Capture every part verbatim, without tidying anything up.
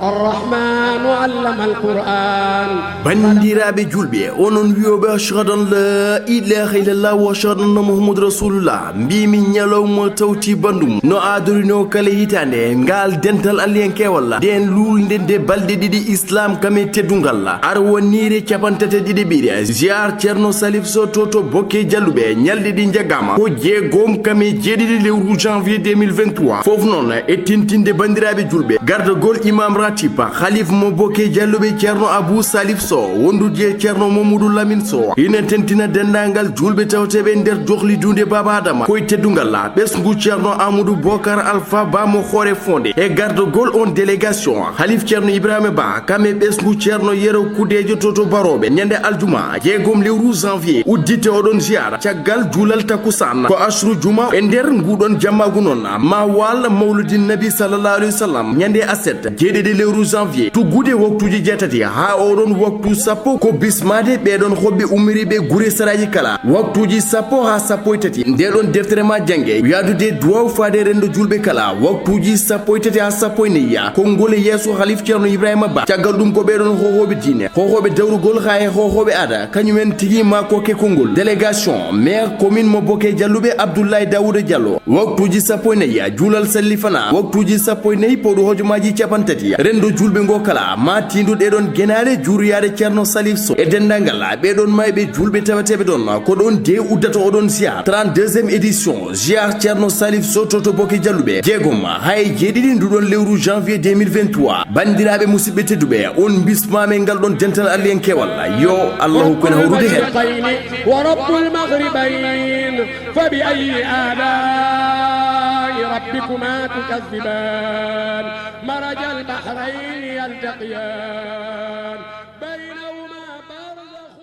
الرحمن علم القرآن. Banndiraaɓe julɓe, onon wiyooɓe ashhadu an la ilaha illallah wa ashhadu anna muhammadu rasulullah, mbimi ñalawma tawti bandum no adorinoo kala hitaande ngal dental alliyankewal, nden luulnde nde balɗe ɗiɗi islam kame teddungal, arwaniire capantate ɗiɗi ɓiire ziar Ceerno Salif Sow to to Bokke Jalluɓe, ñalɗi ɗi njaggama ko jeegom kame jeeɗiɗi lewru janvier deux mille vingt-trois. Fof noon e tintinde banndiraaɓe julɓe, gardagol imam ratib, halif mo Bokke Jalluɓe Ceerno Abou Salif Sow, wondude e Ceerno Mamadou Lamine Sow, ina tentina denndaangal julɓe tawteeɓe nder dohli duunde Baaba Adama, koye teddungal la ɓesngu Ceerno Amadou Bokar Alpha Ba mo Hoore Fonde, e gardagol on délégation, halif Ceerno Ibrahima Ba, kam e ɓesngu Ceerno Yero Kudejo to to Barooɓe, ñande aljuma, jeegom lewru janvier, uddite oɗon ziyara, caggal juulal takusan, ko asru juma, e nder nguɗon jammaagu noon, ma wal mawludin nabi sallallahu alayhi wa sallam, ñande aset, jeeɗiɗi lewru janvier, tuggude waktuuji jeetati haa oɗon waktu sappo, ko bismaade ɓeɗon hoɓɓe ummiriiɓe gure saraaji kala, waktuuji sappo haa sappo e tati, ndeɗon deftere ma jannge, yaadude duwaw faade renndo julɓe kala, waktuuji sappo e tati haa sappo e nayi, konngol e yeeso halif Ceerno Ibrahima Ba, caggal ɗum ko ɓeɗon hohooɓe diine, hohooɓe dawrugol haa e hohooɓe aada, kañum en tigi ma kokke konngol, délégation, maire commune mo Bokke Jalluɓe Abdoulaye Daouda Diallo, waktuuji sappo e nayi, juulal sallifana, waktuuji sappo e nayi, pawɗo hojomaaji capanɗe tati, renndo julɓe ngo kala, ma tiindu ɗeɗon genaale juuroyaade Ceerno Salif Sow, e denndaangal ɓeɗon mayɓe julɓe taweteeɓe ɗon, ko ɗon de uddata oɗon ziar, trente-deuxième édition, ziar Ceerno Salif Sow to to Bokke Jalluɓe, jeegom, hay jeeɗiɗi nduɗon lewru janvier deux mille vingt-trois. Banndiraaɓe musidɓe tedduɓe, on bismaama e ngal ɗon dental alliyankewal. Yo Allahu ko en hawrude heen. المشرقين ورب المغربين، فبأي آلاء ربكما تكذبان؟ مرج البحرين يلتقيان، بينهما برزخ.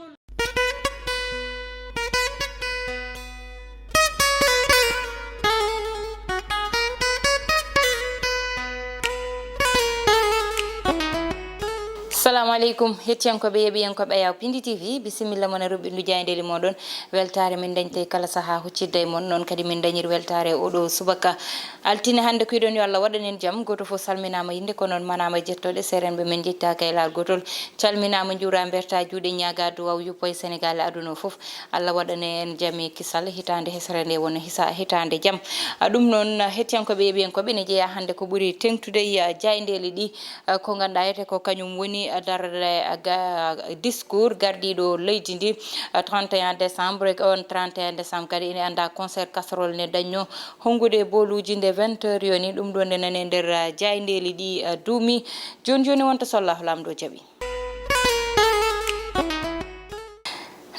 Salamu aleykum, hettiyankoɓe, yeɓiyankoɓe Ayaw Pindi T V, bisimilla mon e ruɓɓindu jaayndeeli moɗon. Weltaare min dañta e kala sahaa huccidde e mon, noon kadi min dañir weltaare e oɗo subaka altine hannde. Kuyɗon yo Allah waɗan en jam, gooto fof salminaama innde, ko noon manaama jettoɗe, seerenɓe men njettaaka e laal gootol. Calminaama, njuura, mberta juuɗe, ñaaga duwaw yuppo e Senegal e aduna o fof. Allah waɗane en jam e kisal, hitaande hesere nde wona hisa-, hitaande jam. A, ɗum noon, hettiyankoɓe, yeɓiyankoɓe, ne jeeya hannde ko ɓuri teŋtude e, a, jaayndeeli ɗi, a, ko ngannduɗaa ete ko kañum woni, a, darde, a, ga-, discours gardiiɗo leydi ndi, a, trente et un décembre. E on trente et un décembre kadi ene anndaa concert casserole ne dañno honngude e booluuji nde vingt heures yoni. Ɗum ɗo nde nane nder, a, jaayndeeli ɗi, a, duumi. Jooni jooni wonta so Allahu Laamɗo jaɓi.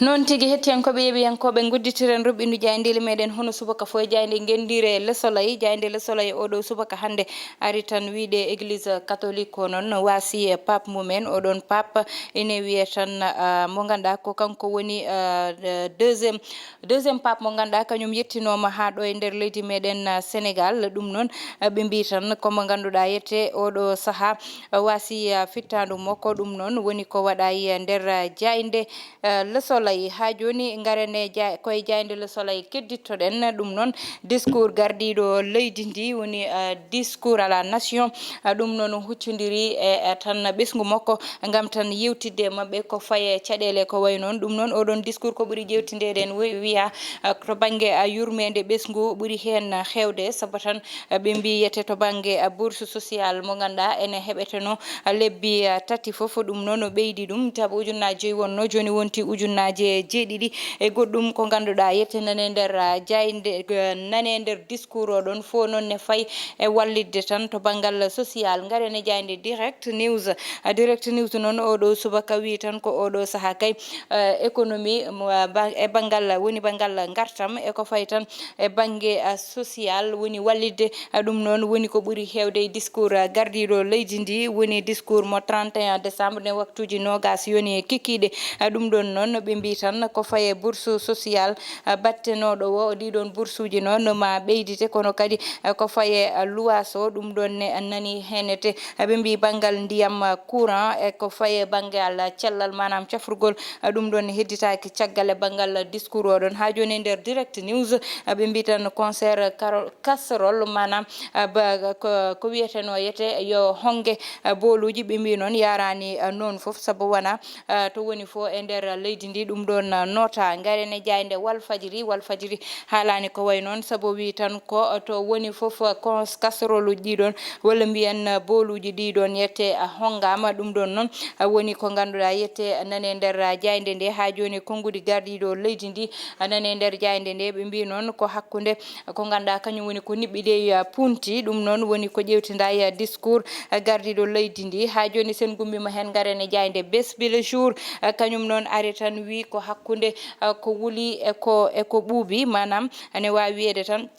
Noon tigi, hettiyankooɓe, yeɓiyankooɓe, ngudditiren ruɓɓindu jaayndeeli meɗen hono subaka fof e jaaynde ngenndiire Le Soleil. Jaaynde Le Soleil oɗo subaka hannde ari tan wiide Église catholique ko noon waasi e pape mumen. Oɗon pape ene wiye tan, ah, mo ngannduɗaa ko kanko woni, ah, deuxième, deuxième pape mo ngannduɗaa kañum yettinooma haa ɗo e nder leydi meɗen, ah, Sénégal. Ɗum noon, ah, ɓe mbii tan ko mo ngannduɗaa yette oɗo sahaa, ah, waasi, ah, fittaandu makko. Ɗum noon woni ko waɗaa e nder, ah, jaaynde, ah, Le Soleil. Haa jooni ngaren e ja-, koye jaaynde Le Soleil keddittoɗen ɗum noon discours gardiiɗo leydi ndi woni, ah, discours à la nation. Ah, ɗum noon huccondiri e, e tan ɓesngu makko ngam tan yewtidde e maɓɓe ko faye caɗeele ko wayi noon. Ɗum noon oɗon discours ko ɓuri ƴeewtindeede en wi-, wiya, ah, to bannge, ah, yurmeende ɓesngu ɓuri heen heewde, sabu tan, ah, ɓe mbii yete to bannge, ah, bourse sociale mo ngannduɗaa ene heɓeteno, ah, lebbi, ah, tati fof. Ɗum noon o ɓeydi ɗum, tawa ujunnaaje joyi wonno, jooni wonti ujunnaaje jeeɗiɗi e goɗɗum ko ngannduɗaa yete nane nder, ah, jaaynde, eh, nane nder discours o ɗon fof noon ne fayi e wallitde tan to banngal social. Ngaren e jaaynde Direct News. Ah, Direct News noon oɗo subaka wii tan ko oɗo sahaa kay, eh, économie mo, ah, ba-, e banngal, woni banngal ngartam e ko fayi tan e bannge, ah, social woni wallitde. Ah, ɗum noon woni ko ɓuri heewde e discours, ah, gardiiɗo leydi ndi, woni discours mo trente et un décembre nden waktuuji noogas yoni e kikiiɗe. Ah, ɗum ɗoon noon ɓe mbi tan ko faye bourse social, eh, battenooɗo o, ɗii ɗoon boursuuji noon ma ɓeydite, kono kadi, eh, ko faye, eh, luwaas o, ɗum ɗoon ne nani heenete. Eh, ɓe mbi banngal ndiyam, eh, courant, e ko faye banngal cellal, maanaam cafrugol, eh, ɗum ɗoon ne hedditaaki caggal e banngal discours o ɗoon. Haa jooni e nder Direct News, eh, ɓe mbi tan concert caro-, casserole, maanaam, eh, ba-, ko, ko wiyetenoo yete yo honge, eh, booluuji, ɓe mbi noon yaraani, eh, noon fof, sabu wona eh, to woni fof e nder leydi ndi, ɗum ɗoon, eh, nota. Ngaren e jaaynde Walfadjri. Walfadjri haalaani ko wayi noon, sabu wi tan ko to woni fof, eh, cons-, casserole uji ɗi ɗoon, walla mbiyen, eh, booluuji ɗi ɗoon yette, eh, hongaama. Ɗum ɗoon noon, eh, woni ko ngannduɗaa yette, eh, nane nder, eh, jaaynde nde. Haa jooni konngudi gardiiɗo leydi ndi, eh, nane nder jaaynde nde. Ɓe mbi noon ko hakkunde ko ngannduɗaa kañum woni ko niɓɓi ley, eh, punti. Ɗum noon woni ko ƴeewtinda e, eh, discours, eh, gardiiɗo leydi ndi. Haa jooni sen ngummiima heen, ngaren e jaaynde Bés Bi Le Jour, eh, kañum noon ari tan wi ko hakkunde, eh, ko wuli e ko, e ko ɓuuɓi, maanaam ene waawi wiyeede tan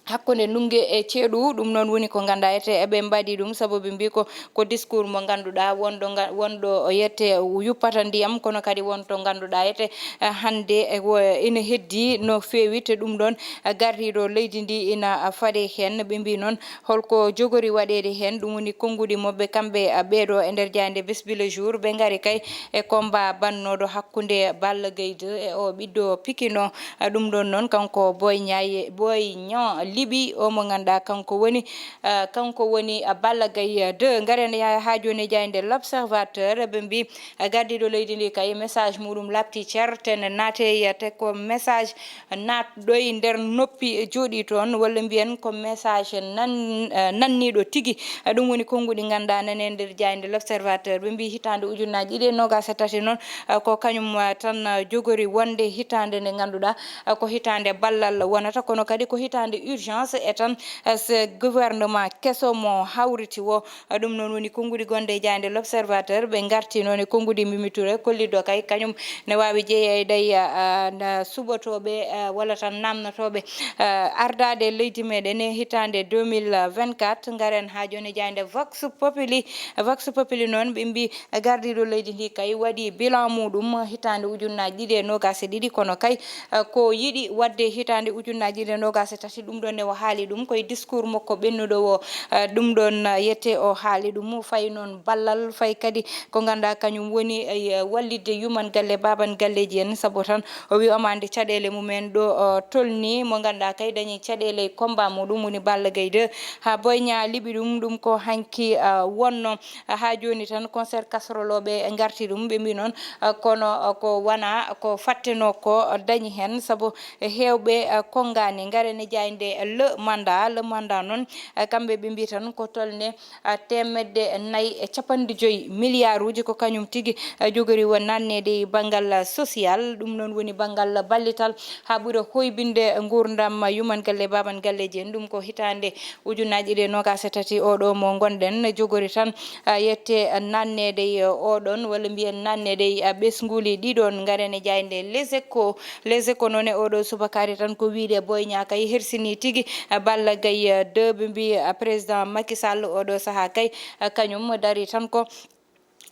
hakkunde ndunngu e ceeɗu. Ɗum noon woni ko ngannduɗaa ete eɓe mbaɗi ɗum, sabu ɓe mbi ko, ko discours mo ngannduɗaa wonɗo nga-, wonɗo yette yuppata ndiyam, kono kadi wonto ngannduɗaa ete, eh, hannde, eh, wo-, ina heddi no feewi, te ɗum ɗoon, eh, gardiiɗo leydi ndi ina, eh, faɗe heen. Ɓe mbi noon holko jogori waɗeede heen, ɗum woni konngudi maɓɓe kamɓe, eh, ɓeeɗo e nder jaaynde Bés Bi Le Jour. Ɓe ngari kay e combat bannooɗo hakkunde Balla Gaye deux e o ɓiɗɗo Pikino. Eh, ɗum ɗoon noon kanko Boy Niang, Boy Niang liɓi o mo ngannduɗaa kanko woni, eh, kanko woni, eh, Balla Gaye deux. Ngaren haa jooni e jaaynde L'Observateur, ɓe mbi, eh, gardiiɗo leydi ndi kay message muɗum laaɓti cer, te ne naate yiyate ko message naatɗo e nder noppi jooɗii toon, walla mbiyen ko message nan-, eh, nanniiɗo tigi. Eh, ɗum woni konnguɗi ngannduɗaa nane nder jaaynde L'Observateur. Ɓe mbi hitaande ujunnaaji ɗiɗi e noogaas e tati noon, eh, ko kañum, eh, tan, eh, jogori wonde hitaande nde ngannduɗaa, eh, ko hitaande ballal wonata, kono kadi ko hitaande urgence e tan, eh, so gouvernement keso mo hawriti o. Eh, ɗum noon woni konngudi gonɗe e jaaynde L'Observateur. Ɓe ngarti noon e konngudi Mimi Touré, kollitɗo kay kañum ne waawi jeyeede e, eh, na suɓotooɓe, eh, walla tan naamnotooɓe, eh, ardaade leydi meɗen e hitaande deux mille vingt-quatre. Ngaren haa jooni e jaaynde Vox Populi. Vox Populi noon, ɓe mbi gardiiɗo leydi ndi kay waɗi bilan muɗum hitaande ujunnaaji ɗiɗi e noogaas e ɗiɗi, kono kay, eh, ko yiɗi waɗde hitaande ujunnaaji ɗiɗi e noogaas e tati, ɗum ɗoon ne o haali ɗum koye discours makko ɓennuɗo o. Eh, ɗum ɗoon, eh, yette o haali ɗum, fayi noon ballal, fayi kadi ko ngannduɗaa kañum woni, eh, wallitde yuman galle, baaban galleeji en, sabu tan o wi omo anndi caɗeele mumen ɗo, o tolni, mo ngannduɗaa kay dañi caɗeele e combat muɗum woni Balla Gaye deux. Haa Boy Niang liɓi ɗum, ɗum ko hanki, eh, wonno. Haa jooni tan concert casserole o ɓe ngarti ɗum, ɓe mbi noon, eh, kono, eh, ko wona ko fattenoo ko dañi heen, sabu heewɓe, eh, konngaani. Ngaren e jaaynde Le Mandat. Le Mandat noon, eh, kamɓe ɓe mbi tan ko tolne, eh, teemedde nayi e capanɗe joyi miliyaaruuji ko kañum tigi, eh, jogori won naatneede e banngal social. Ɗum noon woni banngal ballital haa ɓura hoybinde nguurndam yuman galle, baaban galleeji en. Ɗum ko hitaande ujunnaaji ɗiɗi e noogaas e tati oɗo mo ngonɗen, jogori tan, ah, yette, ah, naatneede e oɗon, walla mbiyen naatneede e, ah, ɓesnguuli ɗiɗon. Ngaren e jaaynde Les Échos. Les Échos noon e oɗo subaka ari tan ko wiyde Boy Niang kay hersinii tigi, ah, Balla Gaye, ah, deux. Ɓe mbi, ah, président Macky Sall oɗo sahaa kay, ah, kañum darii tan ko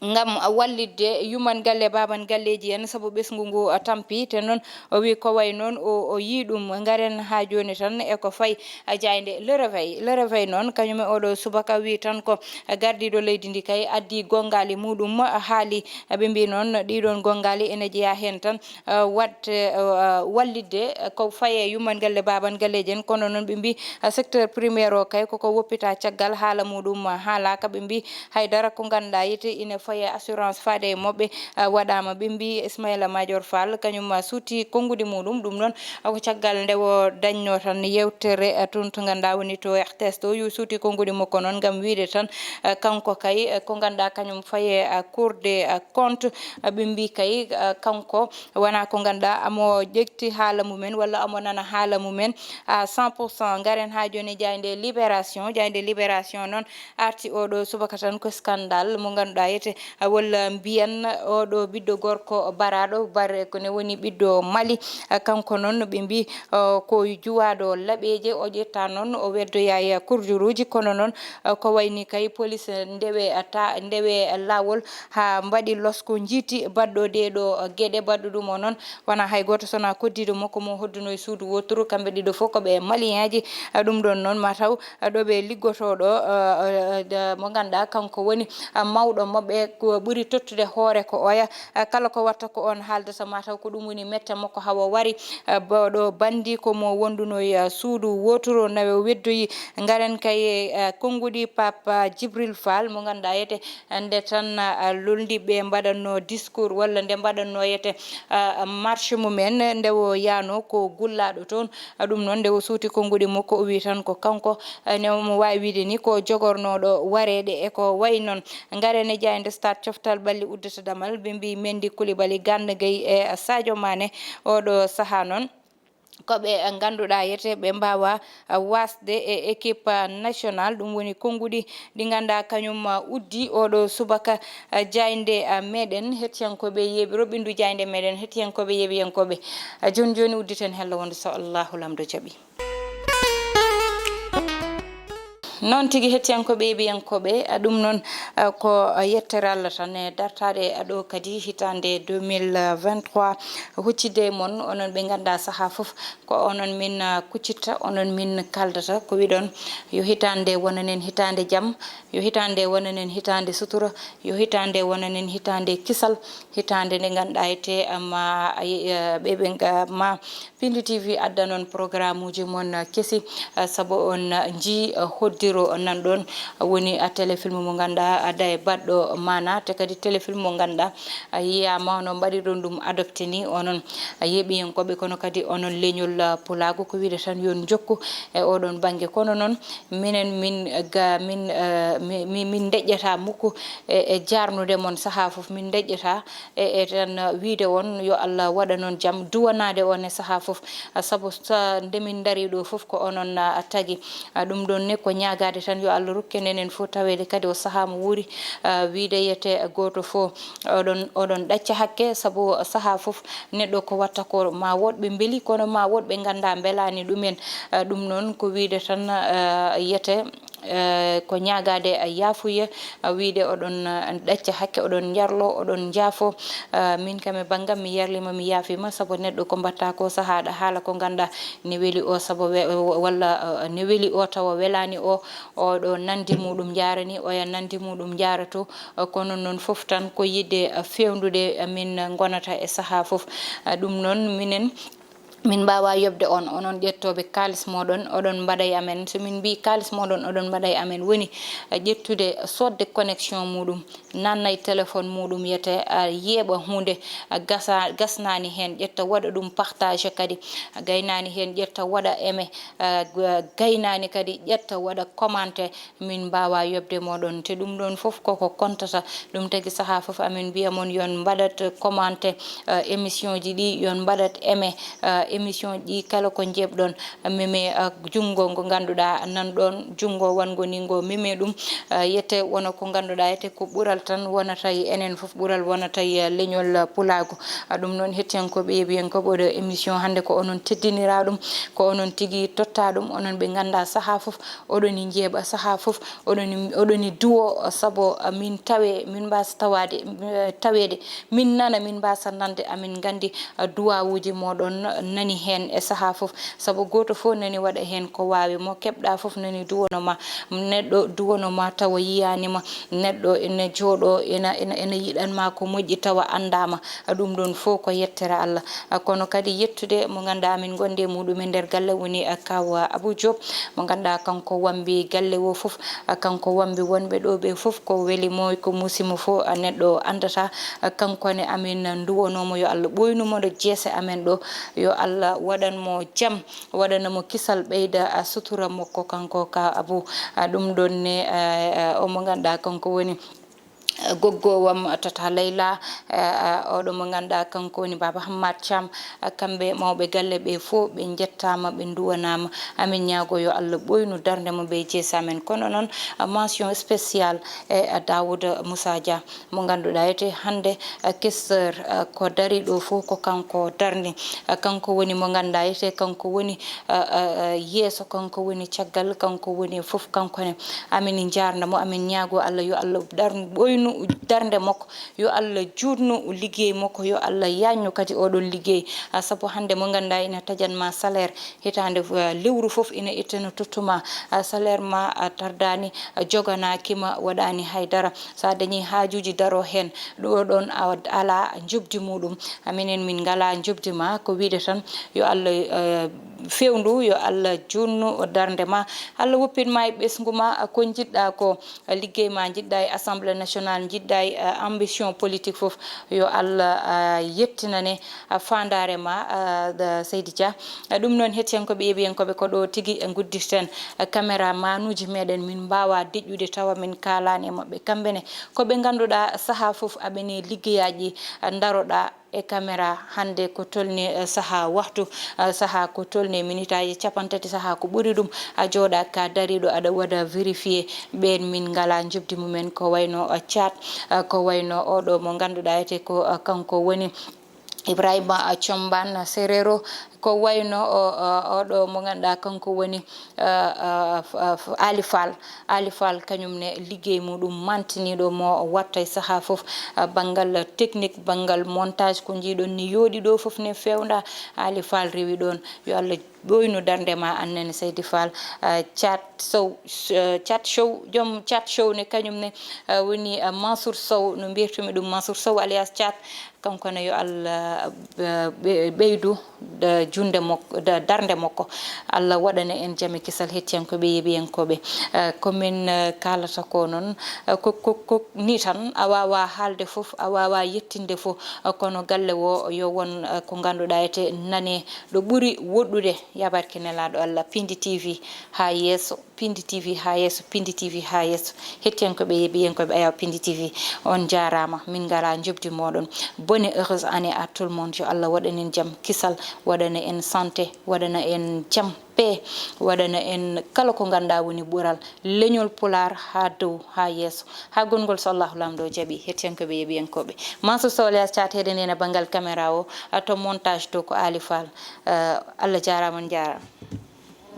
ngam wallitde yuman galle, baaban galleeji en, sabu ɓesngu ngu tampi. Te noon o wi ko way noon o, o yii ɗum. Ngaren haa jooni tan e ko fayi jaaynde Le Réveil. Le Réveil noon kañum e oɗo subaka wi tan ko gardiiɗo leydi ndi kay addi gonngaali muɗum, haali. Ɓe mbi noon ɗiɗon gonngaali ene jeyaa heen tan, eh, waɗde, eh, wallitde, eh, ko faye yuman galle, baaban galleeji en. Kono noon ɓe mbi, eh, secteur primaire o kay koko woppita caggal, haala muɗum haalaaka. Ɓe mbi haydara ko ngannduɗaa yite ine faye assurance faade e moɓɓe, eh, waɗaama. Ɓe mbi Ismaïla Madior Fall kañum, eh, suuti konnguɗi muɗum. Ɗum noon, eh, ko caggal nde o dañno tan yewtere, eh, toon to ngannduɗaa woni to R T S to, yo suuti konnguɗi makko noon ngam wiyde tan, eh, kanko kay, eh, ko ngannduɗaa kañum faye, eh, Cour des, eh, comptes. Eh, ɓe mbi kay, eh, kanko wonaa ko ngannduɗaa amo ƴetti haala mumen walla amo nana haala mumen à cent pour cent. Ngaren haa jooni jaaynde Libération. Jaaynde Libération noon arti oɗo subaka tan ko scandale mo ngannduɗaa yete walla mbiyan oɗo ɓiɗɗo gorko baraɗo bare ko ne woni ɓiɗɗo Mali. Kanko noon ɓe mbi ko juwaɗo laɓeje, o ƴetta noon o weddoya e kurjuruji, kono noon ko wayni kay police ndewe ta ndewe lawol ha mbaɗi losko jiiti baɗɗo ɗeɗo geɗe. Baɗɗo ɗum o noon wona hay goto sona koddiɗo makko mo hodduno e suudu woturu. Kamɓe ɗiɗo fof ko ɓe Malienji. Ɗum ɗon noon mataw ɗo ɓe liggotoɗo mo ganduɗa kanko woni mawɗo maɓɓe ko ɓuri tottude hoore ko oya. Kala ko watta ko on haaldata mataw ko ɗum woni mette makko hawa wari. Boɗo bandi ko mo wonduno e suudu woturu nawe weddoyi. Ngaren kay e konnguɗi Papa Djibril Fall mo ganduɗa yete nde tan loldiɓe mbaɗanno discours walla nde mbaɗanno yete marche mumen nde o yano ko gullaɗo toon. Ɗum noon nde o suuti konnguɗi makko o wi tan ko kanko ne omo wawi wiide ni ko jogornoɗo wareɗe e ko wayi noon. Ngaren e jayde stade coftal ɓalli uddata damal ɓe mbi Mendy, Koulibaly, Gana Gueye e Sadio Mané. Oɗo saaha noon ko ɓe ngannduɗaa yete ɓe mbaawa wasde e équipe national. Ɗum woni konnguɗi ɗi ngannduɗaa kañum uddi oɗo subaka. Jaaynde meɗen hettiyankooɓe yeeɓi roɓindu jaaynde meɗen hettiyankooɓe yeeɓiyankooɓe. Jooni jooni udditen hello wonde so Allahu Lamɗo jaɓi. Noon tigi hettiyankooɓe yeeɓiyankooɓe, ɗum noon ko yettere Allah tan e dartaade ɗo kadi hitaande deux mille vingt-trois huccitde e mon onon ɓe ngannduɗaa sahaa fof ko onon min kuccitta onon min kaldata ko wiɗon yo hitaande wonanen hitaande jam, yo hitaande wonanen hitaande sutura, yo hitaande wonanen hitaande kisal, hitaande nde ngannduɗaa ete ma ɓeɓe ma Pindi T V adda noon programme uji mon kesi, sabu on njii hoddiro nan ɗoon woni téléfilm mo ngannduɗaa ada e baɗɗo maana, te kadi téléfilm mo ngannduɗaa yiyaama no mbaɗirɗon ɗum adopté ni, onon yeeɓiyankooɓe, kono kadi onon leñol pulaagu, ko wiide tan yon njokku e oɗon bannge. Kono noon minen min ga min eh, mi- mi- min ndeƴƴata mukku e e jaarnude mon sahaa fof, min ndeƴƴata e e tan wiide on yo Allah waɗan on jam, duwanaade on e sahaa fof. Ah, sabu sa nde min ndarii ɗo fof ko onon ah, tagi. Ah, ɗum ɗoon ne ko ñaagaade tan yo Allah rokku en enen fof taweede kadi o sahaa mo wuuri ah, wiide yete gooto fof oɗon oɗon ɗacca hakke, sabu sahaa fof neɗɗo ko watta ko ma woɗɓe mbeli kono ma woɗɓe ngannda mbelaani ɗumen. Ah, ɗum noon ko wiide tan ah, yete eh, ko ñaagaade yaafuya, ah, wiide oɗon ah, ɗacca hakke, oɗon njarlo, oɗon njaafo. Ah, min kam e banngam mi yarlima, mi yaafima, sabu neɗɗo ko mbatta ko sahaa aɗa haala ko ngannduɗaa ne weli o, sabu we- walla ah, ne weli o tawa welaani o, oɗo nanndi muɗum njaarani, oya nanndi muɗum njaarato. Ah, kono noon fof tan ko yiɗde ah, feewndude ah, min ngonata e sahaa fof. Ah, ɗum noon minen min mbaawa yoɓde on, onon ƴettooɓe kaalis mooɗon, oɗon mbaɗa e amen. So min mbii kaalis mooɗon, oɗon mbaɗa e amen, woni eh, ƴettude, soodde connexion muuɗum, nanna e téléphone muuɗum, yete a yeeɓa huunde, a gasa, gasnaani heen, ƴetta waɗa ɗum partage kadi, a gaynaani heen, ƴetta waɗa aimé, a g- gaynaani kadi, ƴetta waɗa commenté, min mbaawa yoɓde mooɗon. Te ɗum ɗoon fof koko kontata. Ɗum tagi sahaa fof amin mbiya mon yon mbaɗat commenté eh, émission ji ɗi, yon mbaɗat aimé eh, émission ji ɗi kala ko njeɓɗon meme eh, junngo ngo ngannduɗaa nan ɗoon junngo wanngo ni ngo meme ɗum eh, yete wona ko ngannduɗaa yete ko ɓural tan wonata e enen fof ɓural wonata e eh, leñol eh, pulaagu. Ah, ɗum noon hettiyankooɓe yeeɓiyankooɓe oɗo émission hannde ko onon teddinira ɗum ko onon tigi totta ɗum onon ɓe ngannduɗaa sahaa fof oɗoni njeeɓa sahaa fof oɗoni oɗoni duwo sabu min tawe min mbasa tawade eh, taweede min nana min mbasa nande amin nganndi eh, duwawuuji moɗon nani heen e sahaa fof sabu gooto fof nani waɗa heen ko waawi mo keɓɗa fof nani duwono ma neɗɗo duwono ma tawa yiyaani ma neɗɗo ene jooɗo ena ena ena yiɗan ma ko moƴƴi tawa anndaama ɗum ɗoon fof ko yettere Allah. Kono kadi yettude mo ngannduɗaa min ngondi e muɗum e nder galle woni kaw Abou Diop mo ngannduɗaa kanko wambi galle o fof kanko wambi wonɓe ɗo ɓe fof ko weli mo ko musi mo fof neɗɗo anndata kanko ne amin nduwano mo yo Allah ɓoynu mo ɗo jeese amen ɗo yo Allah waɗan mo jam waɗana mo kisal ɓeyda sutura makko kanko ka Abou. Ɗum ɗon ne omo ngannduɗaa kanko woni goggowam Tata Layla, eh, eh, oɗo mo ngannduɗaa kanko woni Baba Hammad Thiam, eh, kamɓe mawɓe galle ɓe fof ɓe njettaama, ɓe nduwanaama. Amin ñaago yo Allah ɓoynu darnde mo ɓe jeesa men. Kono noon, eh, mention spéciale e, eh, Daouda Moussa Dia mo ngannduɗaa ete hannde, eh, questeur, eh, ko dari ɗo fof ko kanko darni. Eh, kanko woni mo ngannduɗaa ete kanko woni, eh, eh, eh, yeeso, kanko woni caggal, kanko woni fof kanko ne. Amin njaarna mo, amin ñaago Allah yo Allah dar-, ɓoynu darnde makko, yo Allah juutnu liggey makko, yo Allah yaajnu kadi oɗon liggey. Ah, sabu hannde mo ngannduɗaa ina tajanma salaire hitaande, ah, lewru fof ina ittana tottuma, ah, salaire ma, ah, tardaani, ah, joganaaki ma, waɗaani hay dara. So a dañii haajuuji daro heen, ɗo ɗoon a alaa njoɓdi muɗum. Minen min ngalaa njoɓdi ma, ko wiyde tan yo Allah, eh, feewndu, yo Allah juutnu darnde ma. Allah woppin ma e ɓesngu ma, ko njiɗɗa ko, liggey ma njiɗɗa e Assemblée nationale, njiɗɗa e, eh, ambition politique fof, yo Allah, eh, yettinane, eh, faandaare ma, eh, da-, Seydi Dia. Eh, ɗum noon, hettiyankooɓe, yeeɓiyankooɓe, ko ɗo tigi, eh, nguddirten, eh, caméra manuuji meɗen, min mbaawa deƴƴude tawa min kaalaani e maɓɓe. Kamɓe ne, ko ɓe ngannduɗaa sahaa fof aɓe ne liggeyaaji, eh, ndaroɗaa e caméra hannde ko tolni, eh, sahaa waxtu, eh, sahaa ko tolni minitaaji capantati, sahaa ko ɓuri ɗum, a jooɗaaka dariiɗo aɗa waɗa vérifié. Ɓeen min ngalaa njoɓdi mumen ko wayno, eh, Caat, eh, ko wayno oɗo mo ngannduɗaa ete ko, eh, kanko woni Ibrahima, eh, Combaan Serero, ko wayno o, o, oɗo mo ngannduɗaa kanko woni, eh, eh, f-, eh, f-, Ali Fall. Ali Fall kañum ne liggey muɗum mantiniiɗo mo watta e sahaa fof, eh, banngal technique, banngal montage ko njiiɗon ni yooɗi ɗo fof ne feewnda. Ali Fall rewi ɗoon. Yo Allah ɓooynu darnde ma annene Seydi Fall. Eh, Caat Sow, eh, Caat Show, joom Caat Show ne kañum ne, eh, woni, eh, Mansour Sow, no mbiyatmi ɗum Mansour Sow alias Caat. Kanko ne yo Allah, eh, ɓe-, ɓeydu da-, junnde makko, da-, darnde makko. Allah waɗana en jam e kisal hettiyankooɓe, yeeɓiyankooɓe. Eh, ko min, eh, kaalata ko noon, eh, ko, ko, ko ni tan, a waawaa haalde fof, a waawaa yettinde fof, eh, kono galle o yo won, eh, ko ngannduɗaa ete nane ɗo ɓuri woɗɗude. Yabarke nelaaɗo Allah, Pindi T V haa yeeso. Pindi T V haa yeeso, Pindi T V haa yeeso. Hettiyankooɓe, yeeɓiyankooɓe Ayaw Pindi T V, on njaaraama. Min ngalaa njoɓdi mooɗon. Bonne heureuse année à tout le monde. Yo Allah waɗan en jam, kisal, waɗana en santé, waɗana en jam, paix, waɗana en kala ko ngannduɗaa woni ɓural leñol Pulaar haa dow, haa yeeso, haa gonngol so Allahu Laamɗo jaɓi. Hettiyankooɓe, yeeɓiyankooɓe. Mansour Sow alias Caat heɗen heen e banngal caméra o, a to montage to ko Ali Fall. Eh, Allah jaaraama, on njaaraama.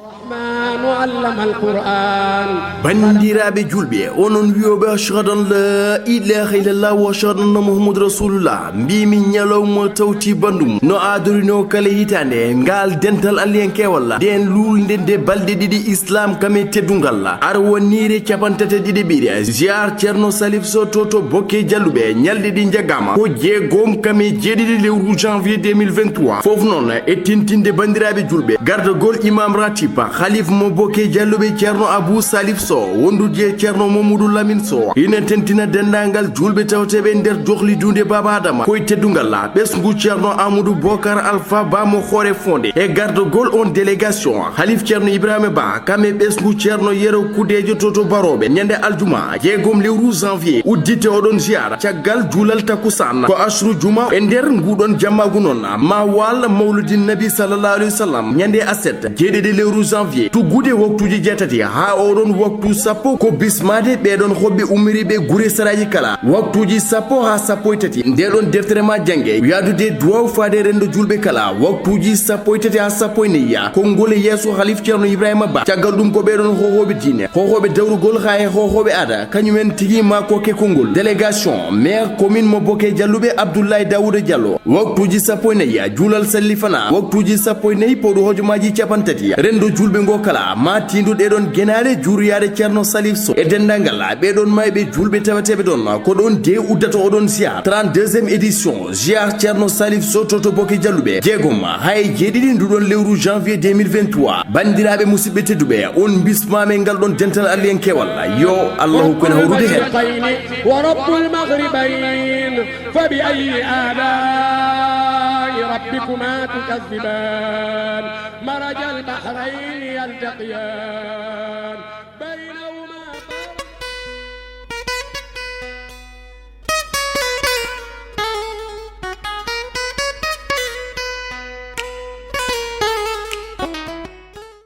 الرحمن علم القرآن. Banndiraaɓe julɓe, onon wiyooɓe ashhadu an la ilaha illallah wa ashhadu anna Muhammadu Rasulullah, mbimi ñalawma tawti bandum no adorinoo kala hitaande ngal dental alliyankewal, nden luulnde nde balɗe ɗiɗi Islam kame teddungal, arwaniire capantati ɗiɗi ɓiire ziar Ceerno Salif Sow to to Bokke Jalluɓe, ñalɗi ɗi njaggaama ko jeegom kame jeeɗiɗi lewru janvier deux mille vingt-trois. Fof noon e tintinde banndiraaɓe julɓe, gardagol Imam Ratib, Khalif mo Bokke Jalluɓe Ceerno Abou Salif Sow, wondude e Ceerno Mamadou Lamine Sow, ina tentina denndaangal julɓe tawteeɓe nder dohli duunde Baaba Adama, koye teddungal ɓesngu Ceerno Amadou Bokar Alpha Ba mo Hoore Fonde, e gardagol on délégation, Khalif Ceerno Ibrahima Ba, kam e ɓesngu Ceerno Yero Kudeejo to to Barooɓe, ñande aljuma, jeegom lewru janvier, uddite oɗon ziyaara. Caggal juulal takkusaan, ko asru juma e nder nguɗon jammaagu noon, ma waal Mawludin Nabi sallallahu alayhi wa sallam, ñande aset, jeeɗiɗi lewru janvier, tuggude waktuuji jeetati haa oɗon waktu sappo, ko bismaade ɓeɗon hoɓɓe ummiriiɓe gure saraaji kala, waktuuji sappo haa sappo e tati. Nde ɗon deftere ma jannge, yaadude duwaw faade renndo julɓe kala, waktuuji sappo e tati haa sappo e nayi, konngol e yeeso Halif Ceerno Ibrahima Ba. Caggal ɗum ko ɓeɗon hohooɓe diine, hohooɓe dawrugol haa e hohooɓe aada, kañum en tigi ma kokke konngol. Délégation, maire commune mo Boke Jalluɓe Abdoulaye Daouda Diallo. Waktuuji sappo e nayi, juulal sallifana. Waktuuji sappo e nayi, pawɗo hojomaaji capanɗe tati. Renndo julɓe ngo kala, ma tiindu ɗeɗon genaale juuroyaade Ceerno Salif Sow. E denndaangal ɓeɗon mayɓe julɓe taweteeɓe ɗon, ko ɗon de uddata oɗon ziar. Trente-deuxième édition, ziar Ceerno Salif Sow to to Boke Jalluɓe. Jeegom, hay jeeɗiɗi nduɗon lewru janvier deux mille vingt-trois. Banndiraaɓe musidɓe tedduɓe, on bismaama e ngal ɗon dental Aliyankewal. Yo Allah hokku en hawrude heen. ورب المغربين فبأي آلاء ربكما تكذبان مرج البحرين يلتقيان